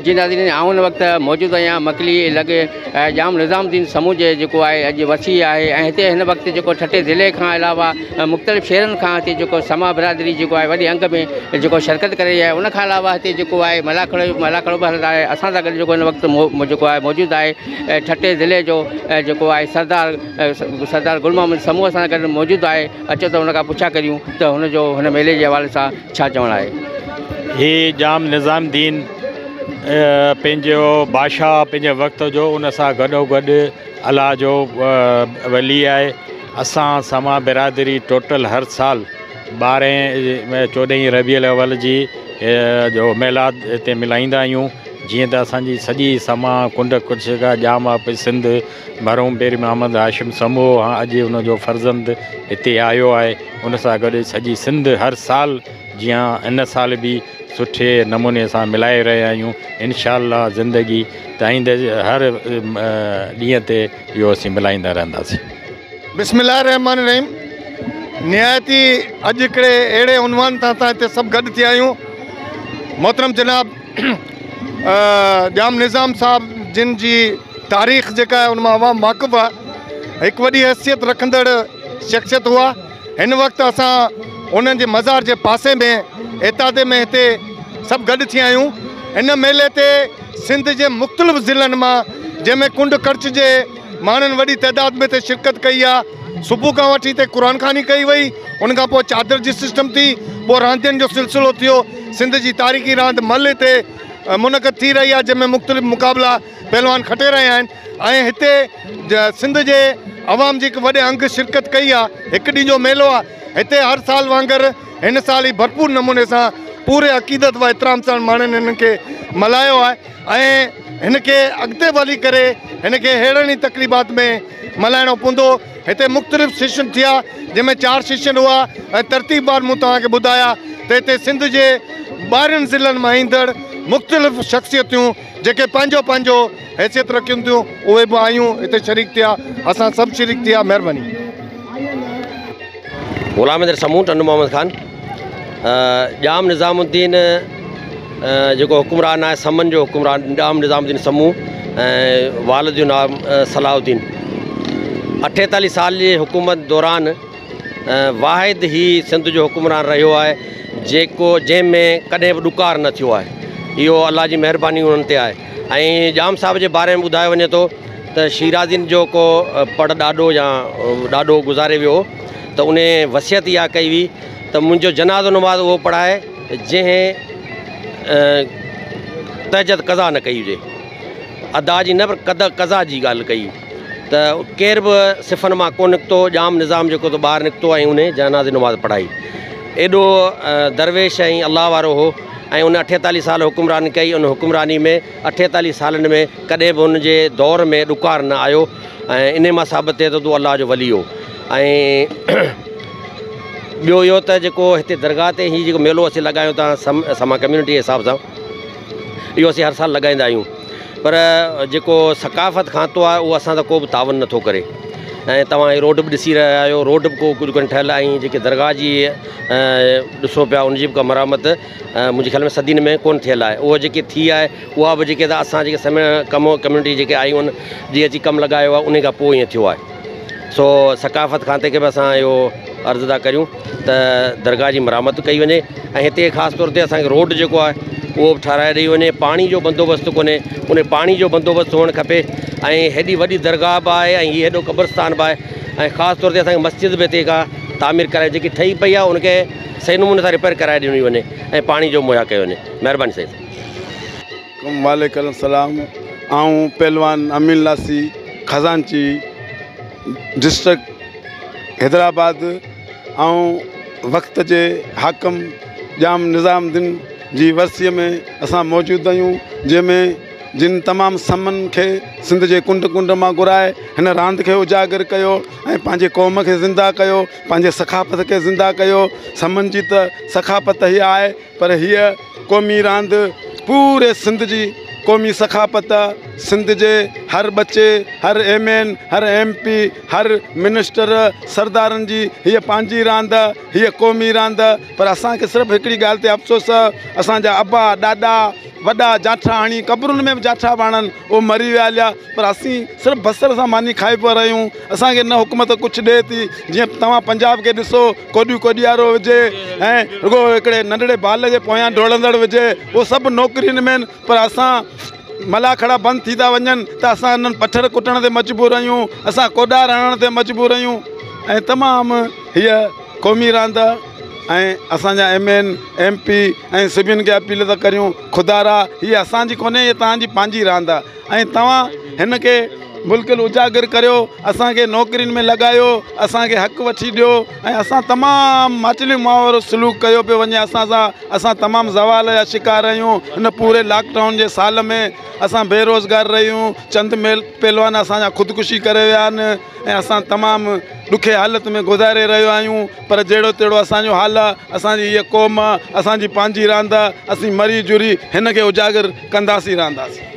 جي ناظرين آئون هن وقت موجود آهيان مڪلي لڳ ڄام نظام الدين سمون جي جيڪو آهي اڄ ورسي آهي ۽ هتي هن وقت جيڪو ٺٽي ضلعي کان علاوه مختلف شهرن کان هتي جيڪو سما برادري جيڪو آهي وڏي انگ ۾ جيڪو شرڪت ڪري رهي آهي ان کان علاوه هتي جيڪو آهي ملاکڙو ملاکڙو به هلندو آهي اسان سان گڏ جيڪو هن وقت جيڪو آهي موجود آهي ٺٽي ضلعي جو جيڪو آهي سردار سردار گل محمد سمون اسان سان گڏ موجود آهي اچو ته ان کان پڇا ڪريون ته هن جو هن ميلي جي حوالي سان ڇا چوڻ آهي. هي ڄام نظام الدين پنهنجو بادشاهه پنهنجي وقت جو ان سان گڏو گڏ الله جو ولي آهي اسان سما برادري ٽوٽل هر سال ٻارهين چوڏهين ربيع الاول جي جو ميلاد هتي ملهائيندا آهيون جيئن ته اسان جي سڄي سما ڪنڊ ڪڙڇ کان ڄام آف سنڌ مرحوم پير محمد هاشم سمو اڄ ان جو فرزند هتي آيو آهي ان سان گڏ سڄي سنڌ هر سال جيان ان سال به سٺي نموني سان ملهائي رهيا آهيون انشاء الله زندگي تائين هر ڏينهن تي اهو اسين ملهائيندا رهنداسين. بسم الله الرحمٰن الرحيم نهايت ئي اڄ هڪڙي اهڙي عنوان تان اسان هتي سڀ گڏ ٿيا آهيون محترم جناب ڄام نظام صاحب جن جي تاريخ جيڪا آهي ان مان عوام واقف آهي هڪ وڏي حيثيت رکندڙ شخصيت هئا هن وقت اسان انهن جي مزار جي پاسي ۾ اتحادي ۾ هتي سڀ گڏ ٿيا آهيون هن ميلي تي سنڌ جي مختلف ضلعن مان جنهن ۾ ڪنڊ ڪڙڇ جي ماڻهن وڏي تعداد ۾ هتي شرڪت ڪئي آهي. صبح کان وٺي هتي قرآن خواني ڪئي وئي، ان کان پوء چادر جي سسٽم ٿي، پوء راندين جو سلسلو ٿيو. سنڌ جي تاريخي راند ملهه هتي منعقد ٿي رهي آهي، جنهن ۾ مختلف مقابلا پهلوان کٽي رهيا آهن ۽ هتي سنڌ جي عوام جي هڪ وڏي انگ شرڪت ڪئي آهي. هڪ ڏينهن جو ميلو آهي. هتي هر سال وانگر هن سال ئي ڀرپور نموني سان پوري عقيدت و احترام سان ماڻهن هن کي ملهايو آهي ۽ هن کي اڳتي به هلي ڪري هن کي اهڙن ئي تقريبات ۾ ملهائڻو پوندو. هتي مختلف سيشن ٿيا جنهن ۾ چار سيشن هئا ۽ ترتيبوار مون توهان کي ٻڌايا ته هتي سنڌ جي ٻاهرين ضلعن مان ايندڙ مختلف شخصيتون جيڪي پنهنجو پنهنجو حيثيت رکن ٿيون اهي به آيون هتي شريڪ ٿيا اسان سڀ شريڪ ٿيا مهرباني. غلام حيدر سمون ٽنڊو محمد خان ڄام نظام الدين جيڪو حڪمران آهي سمن جو حڪمران ڄام نظام الدين سمون ۽ والد جو نام صلاح الدين اٺيتاليهه سال جي حڪومت دوران واحد هي سنڌ جو حڪمران رهيو آهي جيڪو جنهن ۾ ڪڏهن به ڏڪار نه ٿيو آهي اهو الله جي مهرباني انهن تي آهي ۽ ڄام صاحب جي باري ۾ ٻڌايو وڃي ٿو ته شيرازين جو ڪو پڙ ڏاڏو يا ڏاڏو گذاري ويو هو ته ان وصيت اها ڪئي هئي ته منهنجو جنازو نماز اهو پڙهائي جنهن تهجد قضا نه ڪئي هجي ادا جي نه پر قضا جي ڳالهه ڪئي ته ڪير به صفن مان ڪونه نڪتو ڄام نظام جيڪو ته ٻاهر نڪتو ۽ ان جنازي نماز پڙهائي ايڏو درويش ۽ الله وارو هو ۽ ان اٺيتاليهه سال حڪمراني ڪئي ان حڪمراني ۾ اٺيتاليهه سالن ۾ ڪڏهن به هن جي دور ۾ ڏڪار نه آيو ۽ انهي مان ثابت ٿئي ٿو ته هو الله جو ولي هو ۽ ٻيو اهو ته جيڪو هتي درگاهه تي هي جيڪو ميلو اسين لڳايون ٿا سما ڪميونٽي جي حساب سان اهو اسين هر سال لڳائيندا آهيون پر جيڪو ثقافت کاتو آهي اهو اسان سان ڪو به تعاون نٿو ڪري ۽ توهان هي روڊ به ڏسي رهيا آهيو روڊ به ڪو ڪجهه ڪونه ٺهيل آهي ۽ جيڪي درگاهه جي ڏسو پيا ان جي به ڪا مرمت منهنجي خيال ۾ صدين ۾ ڪونه ٿيل آهي اهو جيڪي ٿي آهي اها به جيڪي اسان جيڪي سمي ڪم ڪميونٽي جيڪي آيون آهن جي اچي ڪم لڳايو آهي ان کان پوء ائين ٿيو آهي سو ثقافت کاتي کي به اسان اهو عرض ٿا ڪريون ته درگاهه جي مرمت ڪئي وڃي ۽ هتي خاص طور تي اسانکي روڊ جيڪو آهي اهو به ٺهرائي ڏئي وڃي پاڻي جو بندوبست ڪونهي ان پاڻي جو بندوبست هئڻ کپي ۽ هيڏي وڏي درگاهه به آهي ۽ هي هيڏو قبرستان به آهي ۽ خاص طور تي اسانکي مسجد به هتي ڪا تعمير ڪرائي جيڪي ٺهي پئي آهي ان کي صحيح نموني سان رپيئر ڪرائي ڏني وڃي ۽ پاڻي جو مهيا ڪيو وڃي مهرباني سائين. وعليڪم السلام آئون پهلوان امين لاسي خزانچي ڊسٽرڪٽ حيدرآباد آئون وقت جي حاڪم ڄام نظام الدين جي ورسيءَ ۾ اسان موجود آهيون، جنهن ۾ جن تمام سمن کي سنڌ جي ڪنڊ ڪنڊ مان گهرائي هن راند کي اجاگر ڪيو ۽ پنهنجي قوم کي زنده ڪيو، پنهنجي ثقافت کي زنده ڪيو. سمن جي ته ثقافت هيءَ آهي، پر هيءَ قومي راند پوري سنڌ جي قومي ثقافت، سنڌ جي هر ٻچي، هر ايم اين، هر ايم پي، هر منسٽر، سردارن جي هيءَ پنهنجي راند، هيءَ قومي راند. پر اسان کي صرف هڪڙي ڳالهه تي افسوس، اسان جا ابا ڏاڏا وڏا جاٺا هڻي قبرن ۾ به جاٺا پاڻن اهو مري ويا هليا، پر اسين صرف بصر سان ماني کائي پيا رهيون. اسان کي نه حڪومت ڪجهه ڏئي ٿي. جيئن توهان پنجاب کي ڏسو، ڪوڏيون ڪوڏيارو هجي ۽ رڳو هڪڙي ننڍڙي بال جي پويان ڊوڙندڙ هجي، اهو سڀ نوڪرين ۾ آهن. پر اسان ملاکڙا بند ٿي ٿا وڃن ته اسان هنن پٿر ڪٽڻ تي مجبور آهيون، اسان ڪوڏار هڻڻ تي مجبور آهيون. ۽ تمام هيءَ قومي راند ۽ اسان جا ايم اين، ايم پي ۽ سڀني کي اپيل ٿا ڪريون، خدارا هيءَ اسان جي ڪونهي، هيءَ توهان جي پنهنجي راند آهي ۽ توهان هن کي بلڪل اجاگر ڪريو، اسان کي نوڪرين ۾ لڳايو، اسان کي حق وٺي ڏيو. ۽ اسان تمام ماٽلي ماءُ وارو سلوڪ ڪيو پيو وڃي اسان سان. اسان تمام زوال جا شڪار آهيون. هن پوري لاڪ ڊائون جي سال ۾ اسان بيروزگار رهيون. چند ميل پهلوان اسان جا خودڪشي ڪري ويا آهن ۽ اسان تمام ڏکي حالت ۾ گذاري رهيو آهيون. پر جهڙو تهڙو اسان جو حال آهي، اسان جي هيءَ قوم آهي، اسان جي پنهنجي راند آهي، اسين مري جري هن کي اجاگر ڪنداسين رهنداسين.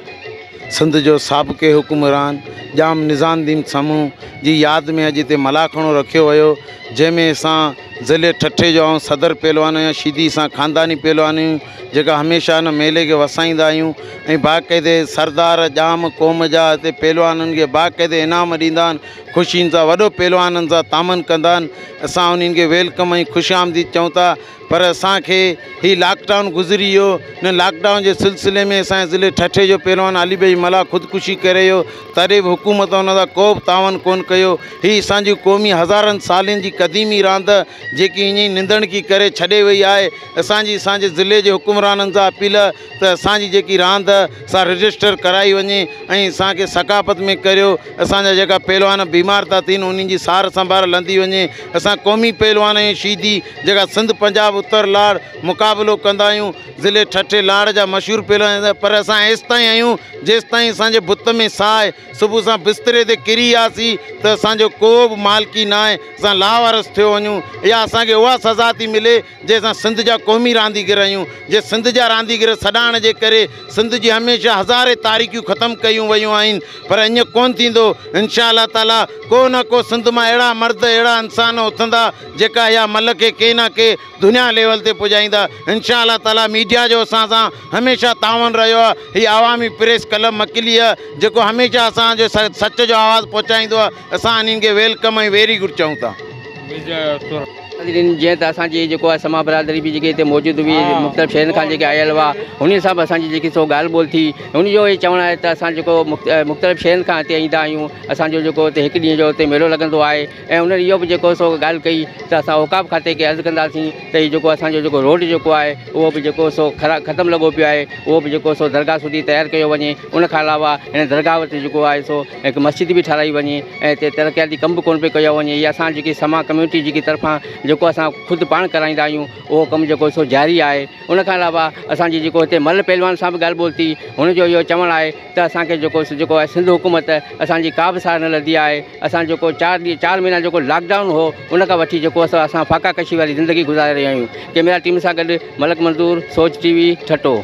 سنڌ جو سابقي حڪمران ڄام نظام الدين سمون جي ياد ۾ اڄ هتي ملاکڙو رکيو ويو، جنهن ۾ اسان ضلعي ٺٽي جو ۽ صدر پهلوان آهيان، شيدي سان خانداني پهلوان آهيون، جيڪا هميشه هن ميلي کي وسائيندا آهيون. ۽ باقاعدي سردار ڄام قوم جا هتي پهلوانن کي باقاعدي انعام ڏيندا آهن، خوشين سان وڏو پهلوانن سان تعاون ڪندا آهن. اسان انهن کي welcome ۽ خوش آمديد چئون ٿا. پر اسان کي هيءُ لاڪ ڊائون گذري ويو، هن لاڪ ڊائون جي سلسلي ۾ اسان جي ضلعي ٺٽي جو پهلوان علي بخش ملاح خودڪشي ڪري ويو، تڏهن به حڪومت هن سان ڪو به تعاون ڪونه ڪيو. هيءَ اسان جي قومي هزارن سالن جي قديمي راند جيڪي ائين ئي ننڌڻڪي ڪري ڇڏي وئي آهي. اسان جي ضلعي جي حڪمرانن سان اپيل ته اسان جي جيڪي راند سا رجسٽر ڪرائي وڃي ۽ اسان کي ثقافت ۾ ڪريو. اسان جا جيڪا پهلوان بيمار ٿا ٿين انهن جي سار سنڀال لهندي وڃي. اسان قومي پهلوان آهيون شيدي، جيڪا سنڌ پنجاب اتر لاڙ مقابلو ڪندا آهيون. ضلعي ٺٽي لاڙ جا مشهور پهلوان آهيون، پر اسان ايس تائين آهيون جيس تائين اسان جي بت ۾ ساهه آهي. صبح سان بستري تي ڪري وياسين ته اسان جو ڪو به مالڪي نه آهي، اسان لاوارث ٿيو وڃون. يا اسان کي اها سزا ٿي ملي جنهن سان سنڌ جا قومي رانديگر آهيون، جي سنڌ جا رانديگر سڏائڻ جي ڪري سنڌ جي هميشه هزارين تاريخيون ختم ڪيون ويون آهن. پر ائين ڪونه ٿيندو. انشا الله تعاليٰ ڪو نه ڪو سنڌ مان اهڙا مرد اهڙا انسان اٿندا جيڪا اها مل کي ڪنهن نه ڪنهن دنيا ليول تي پڄائيندا. انشا الله تعاليٰ ميڊيا جو اسان سان هميشه تعاون رهيو آهي. هيءَ عوامي پريس ڪلب مڪلي آهي جيڪو هميشه اسان جو سچ جو آواز پهچائيندو آهي. اسان انهن کي welcome ۽ very good چئون ٿا. جيئن ته اسان جي جيڪو آهي سما برادري به جيڪي هتي موجود هئي، مختلف شهرن کان جيڪي آيل هئا، هن سان به اسان جي جيڪي سو ڳالهه ٻولهه ٿي. هن جو اهو چوڻ آهي ته اسان جيڪو مختلف شهرن کان هتي ايندا آهيون، اسان جو جيڪو هتي هڪ ڏينهن جو هتي ميلو لڳندو آهي. ۽ انهن اهو به جيڪو سو ڳالهه ڪئي ته اسان اوقاف کاتي کي عرض ڪنداسين ته هيءُ جيڪو اسان جو جيڪو روڊ جيڪو آهي اهو به جيڪو سو ختم لڳو پيو آهي، اهو به جيڪو سو درگاهه سوڌي تيار ڪيو وڃي. ان کان علاوه هن درگاهه وٽ جيڪو آهي سو هڪ مسجد به ٺهرائي وڃي ۽ هتي ترقياتي ڪم به ڪونه پيو ڪيو وڃي. هيءَ اسان جيڪي سما ڪميونٽي جيڪي طرفان جيڪو اسان خود پاڻ ڪرائيندا آهيون اهو ڪم جيڪو سو جاري آهي. ان کان علاوه اسان جي جيڪو هتي مل پهلوان سان به ڳالهه ٻولهه ٿي، هن جو اهو چوڻ آهي ته اسان کي جيڪو آهي سنڌ حڪومت اسان جي ڪا به سار نه لڌي آهي. اسان جيڪو 4 ڏينهن 4 مهينا جيڪو لاڪ ڊائون هو ان کان وٺي جيڪو اسان فاقا ڪشي واري زندگي گذاري رهيا آهيون. ڪئميرا ٽيم سان گڏ ملڪ منظور، سوچ ٽي وي، ٺٽو.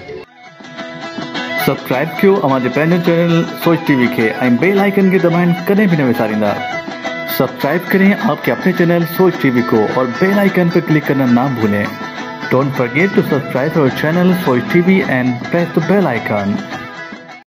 سبسڪرائب कयो अव्हांजे पंहिंजो चैनल सोच टीवी खे ऐं बेल आइकन खे दबाइण कॾहिं बि न विसारींदा। सब्सक्राइब करें आपके अपने चैनल सोच टीवी को और बेल आइकन पर क्लिक करना ना भूलें। Don't forget to subscribe our channel Soch TV and press the bell icon.